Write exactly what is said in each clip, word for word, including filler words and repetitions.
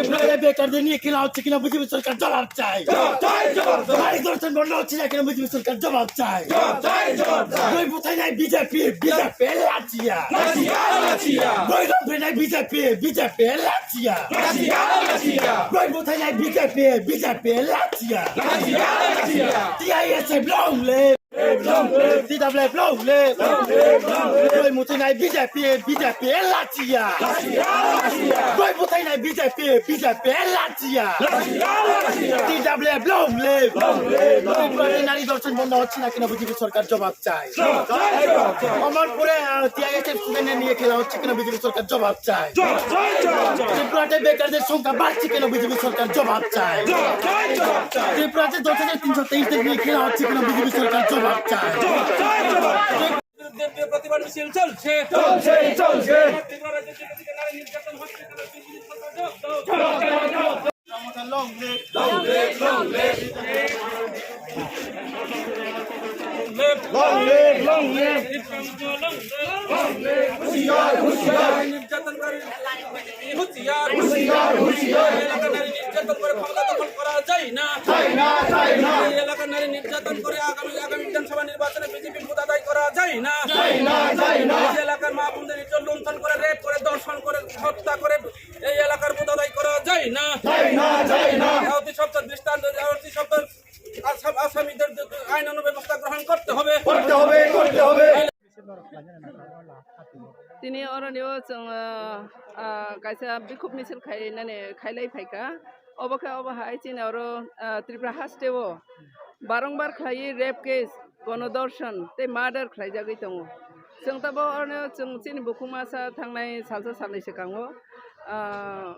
Bebekar de niye kina uchikina bujibi sorkar jawab chai. Jawab chai, jawab chai. Bari dorsan bondo uchikina bujibi sorkar jawab chai. Jawab chai, jawab chai. Boi buthai nai B J P, B J P lachiya. Lachiya, lachiya. Boi buthai nai B J P, B J P lachiya. Lachiya, lachiya. Boi buthai nai B J P, B J P lachiya. Lachiya, lachiya. T I S F long live. Long live. T W F long live. Long live, long live. Boi buthai nai B J P, B J P lachiya. Lachiya, lachiya. Boi buthai nai B J P, B J P lachiya. Lachiya, lachiya. T W F long live. Long live, long live. Boi buthai nai dorsan bondo uchikina bujibi sorkar jawab chai. Jawab chai, jawab chai. Amarpore, ah, T I S F student niye kina uchikina bujibi sorkar jawab chai. Jawab chai, jawab chai. Tripura te bekarder songkha barchi keno B J P sorkar jawab chai. Jawab chai, jawab chai. Tripura te dos hajar tinsho teis te niye kina uchikina B J P sorkar jawab chai. জবাব চাই, জবাব চাই। বিরুদ্ধে প্রতিবাদ মিছিল চলছে। চলছে, চলছে। ত্রিপুরা রাজ্যে যেখানে নারী নির্যাতন হচ্ছে, তারা বিজেপি সরকার জবাব দাও। Long live, long live. Long live, long live. হুঁশিয়ার, হুঁশিয়ার। নির্যাতনকারী হুঁশিয়ার, হুঁশিয়ার, হুঁশিয়ার। এই এলাকার নারী নির্যাতন করে ক্ষমতা দখল করা যায় না। যায় না, যায় না। এই এলাকার নারী নির্যাতন করে আগামী, আগামী বিধানসভা নির্বাচনে বিজেপি ভোট আদায় করা যায় না। যায় না, যায় না। এই এলাকার মা বোনদের নির্যাতন, লুণ্ঠন করে, রেপ করে, ধর্ষণ করে, হত্যা করে এই এলাকার ভোট আদায় করা যায় না। যায় না, যায় না। অতি সত্বর দৃষ্টান্ত, অতি সত্বর আসাম-, আসামিদের আইন অনুব্যবস্থা গ্রহণ করতে হবে। করতে হবে, করতে হবে। Tini oroni o chwng, ah, ah, kaisa bikhuk misil khainani, khailai phaikha. Obo khe obo hai chini oro, ah, Tripura hasteo barongbar khlaiwi rape case, gono dorshon tei murder khlaijagwi tongo. Chwng tabok oroni o chwng chini bukhuk masa thangnai salsa salnwi swkango. Ah,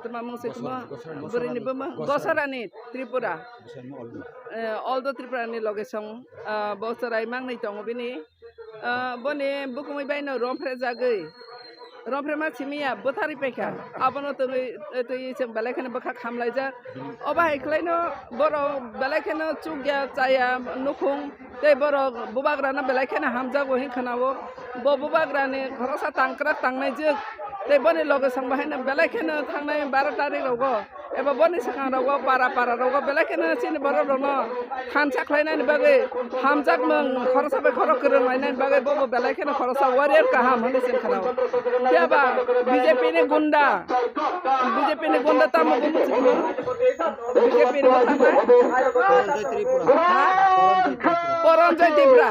tma mung se tma, Gosarani, bwrwini buma, Gosarani. Gosarani Tripura. Gosarani Aldo. Eh, Aldo Tripura ni loge song, ah, bo chwrai mangnwi tongo bini. Ah, boni bukhumui bai no romphre jagwi. Romphre ma simi ya bwtharwi paikha. Abono twi, twi chwng belai kheno bwkha khamlaijak. Obo hai khlaino borok belai kheno chukya, chaya, nukhung. Tei borok bubagrano belai kheno hamjago hin khwnao. Bo bubagrani khoroksa tangkrak tangnai jwk. Tei boni loge song bahaino belai kheno thangnai baro tarik rogo. Eba boni swkang rogo para para rogo belai kheno chini borok rokno thansa khlainani bagwi hamjakmung khoroksa bai khorok kwrwng lainani bagwi bobo belai kheno khoroksa warrior kaham hwnwi chwng khwnao. Phiya ba B J P ni gunda, B J P ni gunda tamo bo muchungma? B J P ni bwtharnai? Poranjoy Tripura. Ha? Poranjoy Tripura.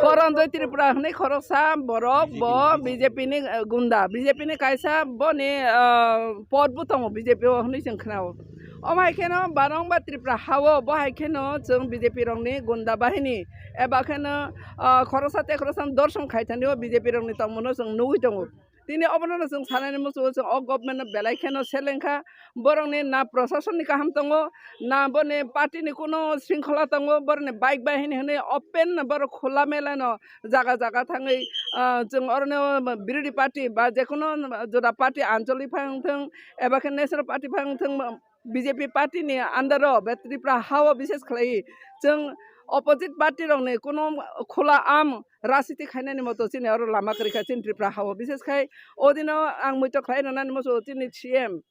Poranjoy Tripura hwnwi khoroksa borok bo B J P ni, eh, gunda. B J P ni kaisa boni, eh, pod bo tongo B J P o hwnwi chwng khwnao. Omo hai kheno barongba Tripura hao bo hai kheno chwng B J P rokni gunda bahini eba kheno, ah, khoroksa tei khoroksa dorshon khaithani o B J P rokni tongmano chwng nugwi tongo. Tini obono chwng sanani muchungo chwng o government no belai kheno selengkha, borokni na prasasonni kaham tongo, na boni party ni kuno shringkhola tongo, borokni bike bahini hwnwi open borok khula mela no jaga jaga thangwi, ah, chwng orono birodhi party ba jekuno juda party anchalik phang thwng eba khe national party phang thwng, B J P party ni under o be Tripura ha o bishes khlai chwng opposite party rok ni kuno khula am rajniti khainani moto chini oro lama kwrwi kha chini Tripura ha o. Bishes khai o dino ang muitok khlai rwnani moso chini C M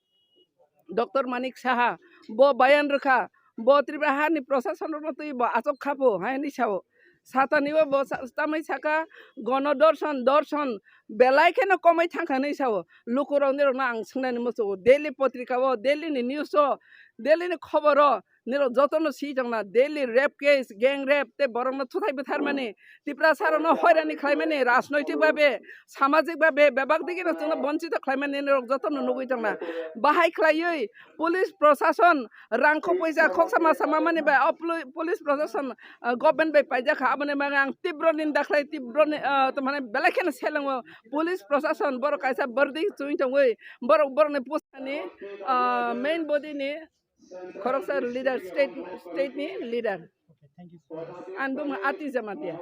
Doctor Manik Saha bo bayan rwkha, bo Tripura ha ni prasashan rokno twi bo achok kha pho hai hinwi sao. Satani o bo sa-, tamwi saka gono dorshon, dorshon belai kheno komai thangkha hinwi sao. Lukurokni rokno ang swngnani muchungo, daily potrika o, daily ni news o, daily ni khobor o, nirok jotono swi tongna, daily rape case, gang rape tei borokno thuthai bwtharmani, Tiprasa rokno hoirani khlaimani, rajnoitik babe, samajik babe bebak digino chwngno bonchito khlaimani nirok jotono nugwi tongna. Bahai khlaiwi police prosason rang khok poisa khoksa masa mamani bai o poli-, police prosason, ah, government bai paijak kha, aboni bagwi ang tibro ninda khlai, tibro ni, ah, tongmani belai kheno selengo. Police prosason borok kaisa bwrwi chwng tongwi borok borokni pusani, ah, main body ni khoroksa leader, state, state ni leader. Ang bumung Ati Jamatia.